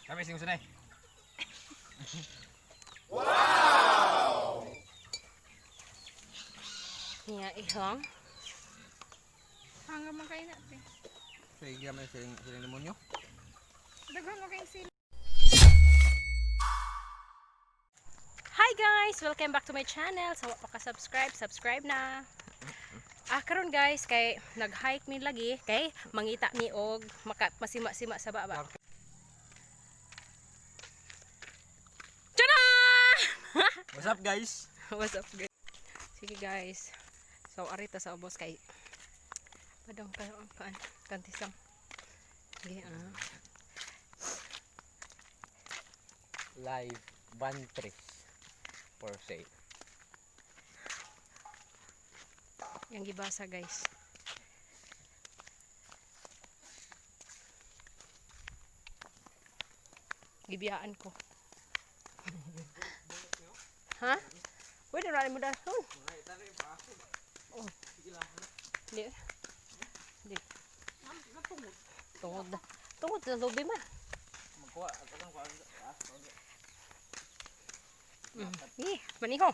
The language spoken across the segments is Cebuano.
Kami sing sunay. Niya ihang. Hanggang man kayo na, te. Sige man siling siling demonyo. Daghan mo kayong sili. Hi guys! Welcome back to my channel. Sa wa pa ka-subscribe, subscribe na. Ah, karon guys, kay nag-hike mi lagi kay mangita mi og maka masima-sima sa baba. Tada! What's up, guys? What's up, guys? Sige guys. So arita sa ubos kay padong ka kaan kantisang. Sige ah. Live Bantres for sale. Yang gibasa, guys. Gibiyaan ko. Ha? Pwede na mo dahon. Oh. Di. Di. Tungod na. Tungod na lubi man. Magkuha atong kuha. Eh, maniho.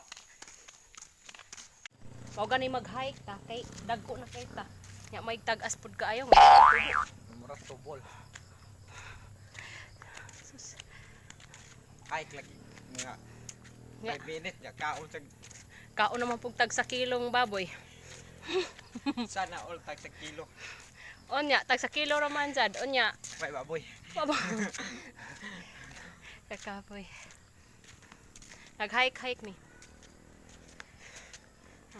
Mao gani mag-hike ta kay dagko na kay ta. Nya may tag-as pud kaayo. May tubo. Murag tubol. Sus. Ay lagi nga. Nga. 5 minutes ya kaon sa Kaon naman pug tag sa kilong baboy. sana all tag sa kilo. Onya, tag sa kilo ra man sad. Onya. May baboy. Baba. Kakapoy. Nag-hike-hike mi.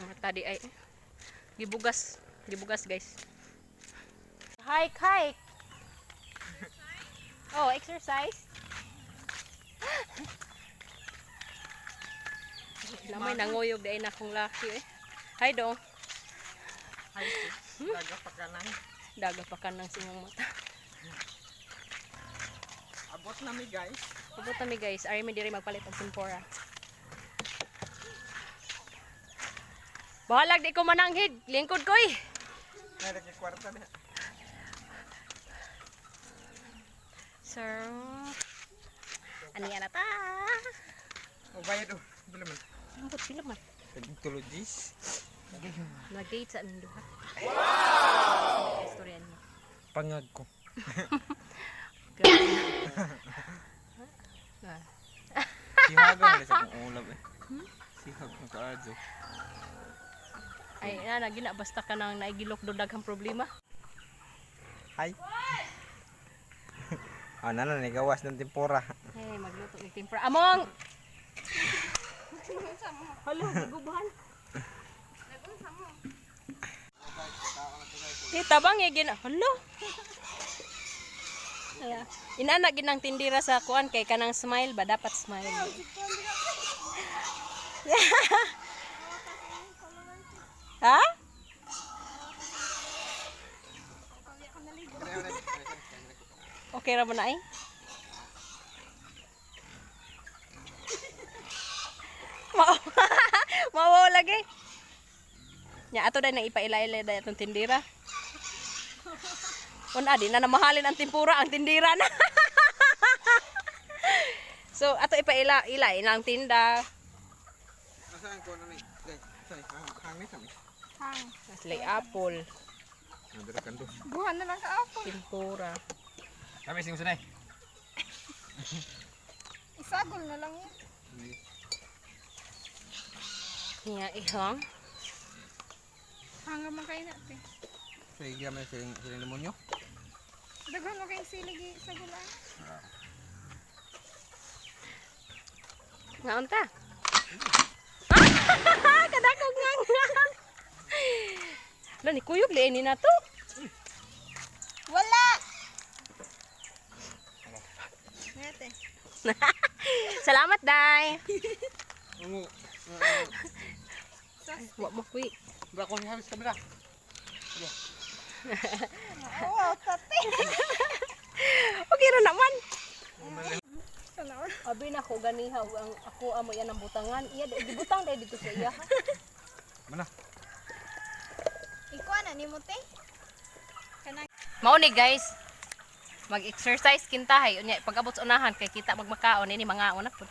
Ang tadi ay gibugas, gibugas, guys. Hike hike. Oh, exercise. Lamay nanguyog dai na akong laki eh. Hi dong. Ay, daga pa kanan. Daga pa ka ng singong mata. Abot na mi, guys. Abot na mi, guys. Ari mi diri magpalit og tempura. Bahalag di ko mananghid. Lingkod ko eh. Nalagi kwarta na. So, aniya na ta. O bayad oh. Bila man. Ambot pila man. Tulogis. Nag-date sa aming duha. Wow! Istorya niya. Pangag ko. Grabe. Ah, Sihag ang sa kong ulam eh. Sihag ng kaadyo. Ay, na, gina, basta ka nang naigilok do daghang problema. Hi. Ah, nana nagawas ng tempura. Hey, magluto ng tempura. Among! Hala, gigubahan. Di tabang eh, gina. Hala. Hala. Inana ginang tindira sa kuan kay kanang smile ba dapat smile. Ha? Okay ra ba na eh? Mao mao lagi. Nya ato dai nang ipaila-ila dai atong tindira. Una di na namahalin ang tempura, ang tindira na. So ato ipaila ila ina ang tinda. Nasaan ko na ni? Sorry, hang ni kami. Hang. Aslay apple, Nadara kando. Buhan na lang ka ako. tempura. Kami sing sunay. Isagol na lang yun. Nya ihang. Hanggang man kayo na, te. Sige man siling siling demonyo. Daghan mo kayong sili gi isagol ah. Ngaon ta? Kadakog nga nga. Lah ni kuyog liin ni nato. Wala! Nga, te. Salamat, Day. Ungo. Wa mo kuy. Ba ko halos kamera. Wow, tate. Okay ra naman. Sana all. Abi na ko ganiha ug ang ako amo yan ang butangan. Iya di gibutang dai dito sa iya. Ha? Mana? Ikuha na ni mo, te. Kanang Mao ni guys. Mag-exercise kintahay unya pag-abot sa unahan kay kita magmakaon ini mangaon na pud.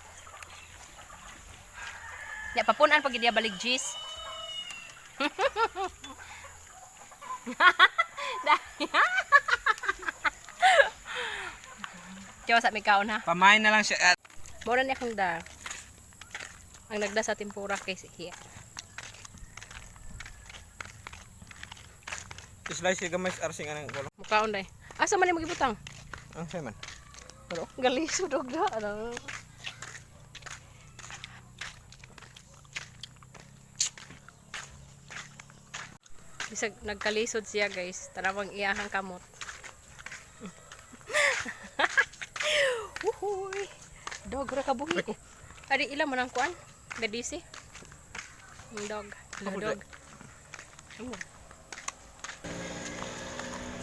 Nya papunan pag gidiya balik gis. Tiyo sa mi kaon ha. Pamain na lang siya. At Mura ni akong da. Ang nagda sa tempura kay si Hiya. Slice yung gamay sa arsing anang gulo. Mukaon day. Asa man ni magibutang? Ang sa'yo man. Galisod og da. Ano? Bisag nagkalisod siya, guys. Tarawang iyahang kamot. Uhuy. Dog ra kabuhi. Adi ila man ang kuan? Gadisi. Ang dog. Hala, Ako, dog. Oh,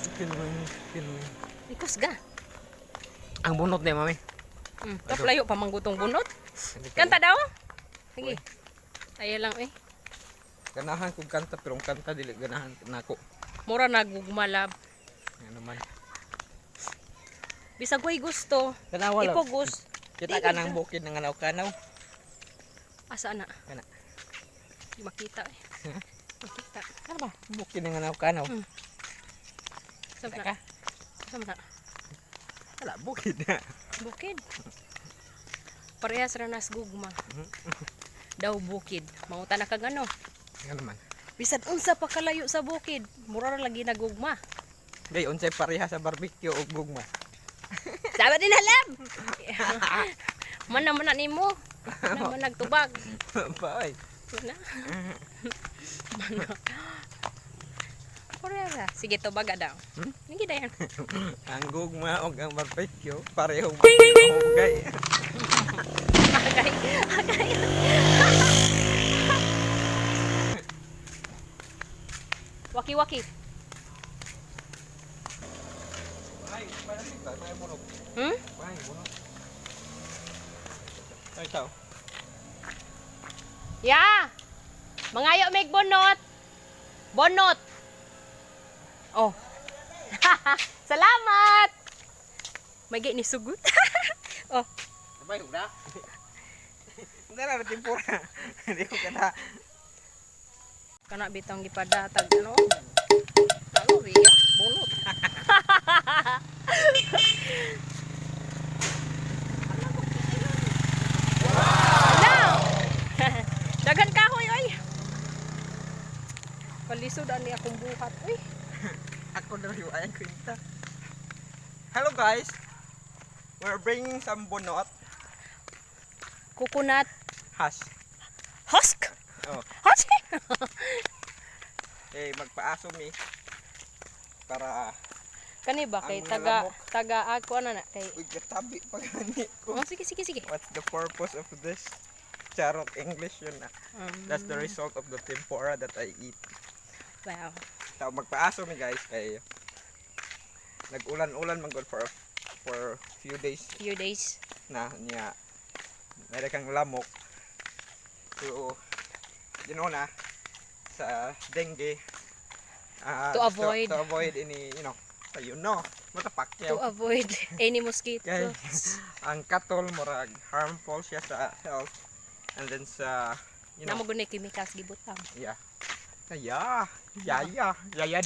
Chicken wing, chicken wing. Ikos ga. Ang bunot niya, mami. Tap layo pa manggutong bunot. Kanta daw. Sige. Ayaw lang eh. Ganahan kong kanta, pero ang kanta dili ganahan nako. Mura nagugmalab. Ano man. Bisag way gusto. Tanawa lang. Ipugos. Kita ka ng bukid ng kanaw-kanaw. Asa na? Kana. Di makita eh. Makita. Ano ba? Bukid ng kanaw-kanaw. Saan Kita na? ka? Saan na? Wala, bukid na. Bukid. Parehas ra nas gugma. Daw bukid. Manguta na kag ano. Ano man. Bisan unsa pa kalayo sa bukid, mura ra lagi nagugma. Day, unsay pareha sa barbecue ug gugma. Sabi din alam. Man na man na nimo. Man man nagtubag. Paoy. Na. Mana. Parehas ra. Sige, tubaga daw. Hmm? Sige dayon. Ang gugma ug ang barbecue pareho hugay. Agay. Agay. Waki waki. Ay, parang ba? May bunot. Hmm? Ay, bunot. Ay, tao. Ya. Mangayo mig bonot. Bonot. Oh. Salamat. May ni sugot. Oh, Sabay, huda. Hindi na tempura. Hindi ko kada. Kana bitong gipadatag ano? Ano riya? Bonot. Wow! Daghan kahoy oy. Palisod ani akong buhat oy. Ako na rin ay kwenta. Hello guys. We're bringing some bunot. Coconut Hash. husk. Oh. Husk. Eh, magpaaso mi. Para Kani ba kay Ang mga taga lamok. taga ako ano na kay. Uy, katabi pa gani ko. Oh, sige sige sige. What's the purpose of this? Charot English yun ah. That's the result of the tempura that I eat. Wow. So, magpaaso mi guys kay nag-ulan-ulan man gud for few days Few days. Na niya meron kang lamok. So, you know na sa dengue To avoid. to avoid any matapak To avoid any mosquitoes. Kay ang katol murag harmful siya sa health and then sa Namo gud ni chemicals gibutang. Yeah,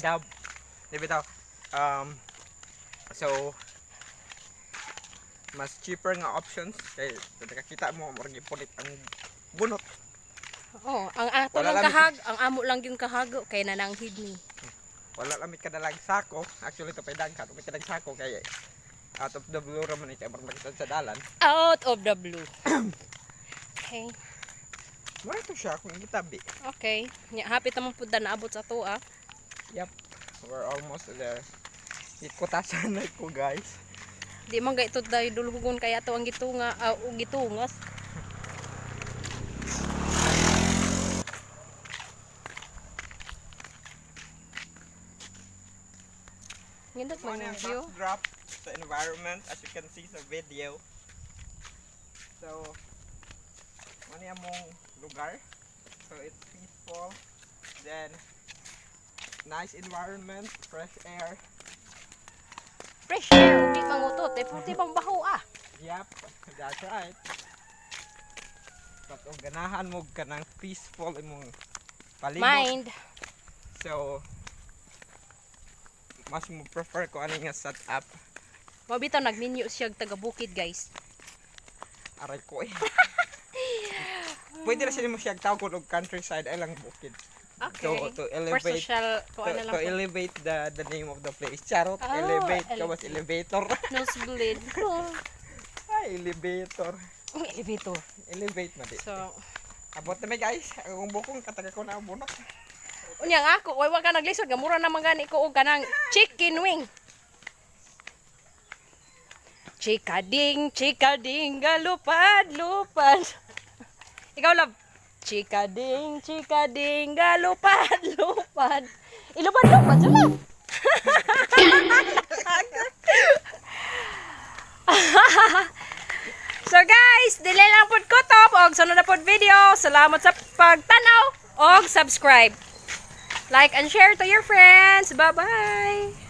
dab. Di bitaw. So mas cheaper nga options kay nakakita mo murag gipunit ang bunot. Oh, ang ato Wala lang lang kahag, ang amo lang yung kahago kay nananghid ni. Wala lang mi kadalag sako. Actually to daghan, mi kadag sako kay out of the blue ra man kay murag makita sa dalan. Out of the blue. Okay. Mura to siya kung gitabi. Okay. Nya hapit naman pud na naabot sa ato ah. Yep. We're almost there. Ikutasan na ko guys. Di man gay tud dahil dulhugon kay ato ang gitunga o gitungas. Ngindot Mo man na yung ang view. backdrop sa environment as you can see sa video. So, mo ni among lugar. So it's peaceful. Then nice environment, fresh air. Fresh air, ug di mangutot. Eh, purti bang baho ah. Yep, that's right. But kung ganahan mo kanang peaceful imong palibot. Mind. So mas mo prefer ko ani nga setup. Mao bitaw nagminyo siya og taga bukid, guys. Aray ko eh. Pwede ra siya nimo siya tawag og countryside ay lang bukid. Okay. To For elevate social ko to, ano lang to po. elevate the name of the place. Charot, Oh, elevate ka was elevator. Nosebleed. Oh. Ay, elevator. Ang elevator. Elevate na di. So, Abot na may guys. Ang bukong kataga ko na ang bunot. unya nga ako, way wa ka naglisod nga mura naman gani ko og kanang chicken wing. Chikading, chikading, galupad, lupad. Ikaw, love. Chikading, chikading, galupad, lupad. Ilupad, lupad, sala. So guys, dili lang pud ko top og sunod na pud video. Salamat sa pagtanaw og subscribe. Like and share to your friends. Bye-bye.